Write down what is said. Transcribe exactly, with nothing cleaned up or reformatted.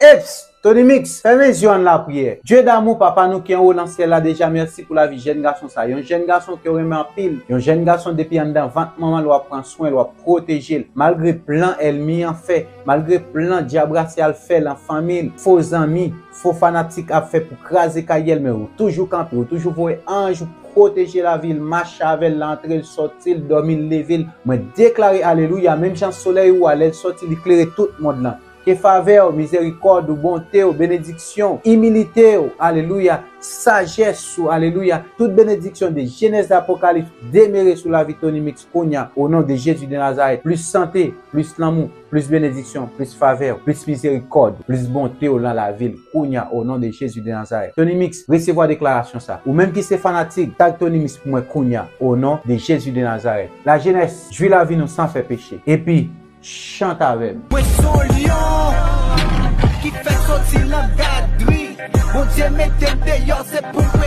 Eps! Tony Mix, fèmen zye w, ann lapriyè. Dye damou, Papa nou ki anwo nan syèl la, deja mèsi pou lavi jèn gason sa. Yon jèn gason ke w renmen anpil. Yon jèn gason depi anndan vant manman l w ap pran swen l, w ap pwoteje l. Malgre plan ènmi an fè, malgre plan dyab rasyal fè lan fanmi l, fo zanmi, fo fanatik ap fè pou kraze karyè l, men ou toujou kanpe, ou toujou voye anj ou pwoteje lavi l, mache avè l, l antre l, sòti l, dòmi l, leve l. Mwen deklare alelouya, menm jan solèy ou a, lè l sòti, li klere tout mond lan. Ke favè w, mizerikòd ou, bonte w, benediksyon w, imilite w, alelouya, sajès ou, alelouya, tout benediksyon de Jenèz Apokalips demere sou lavi Tony Mix kounye a, o non de Jezi de Nazarèt. Plis sante, plis lanmou, plis benediksyon, plis favè, plis mizerikòd, plis bonte w lan lavi l kounye a, o non de Jezi de Nazarèt. Tony Mix, resevwa deklarasyon sa. Ou menm ki se fanatik, tag Tony Mix pou mwen kounye a, o non de Jezi de Nazarèt. Lajenès, jwi lavi nou san fè peche. Epi, chante avè m. Mwen se yon lyon ki fèk soti nan gadri. Bondye mete m deyò, se pou m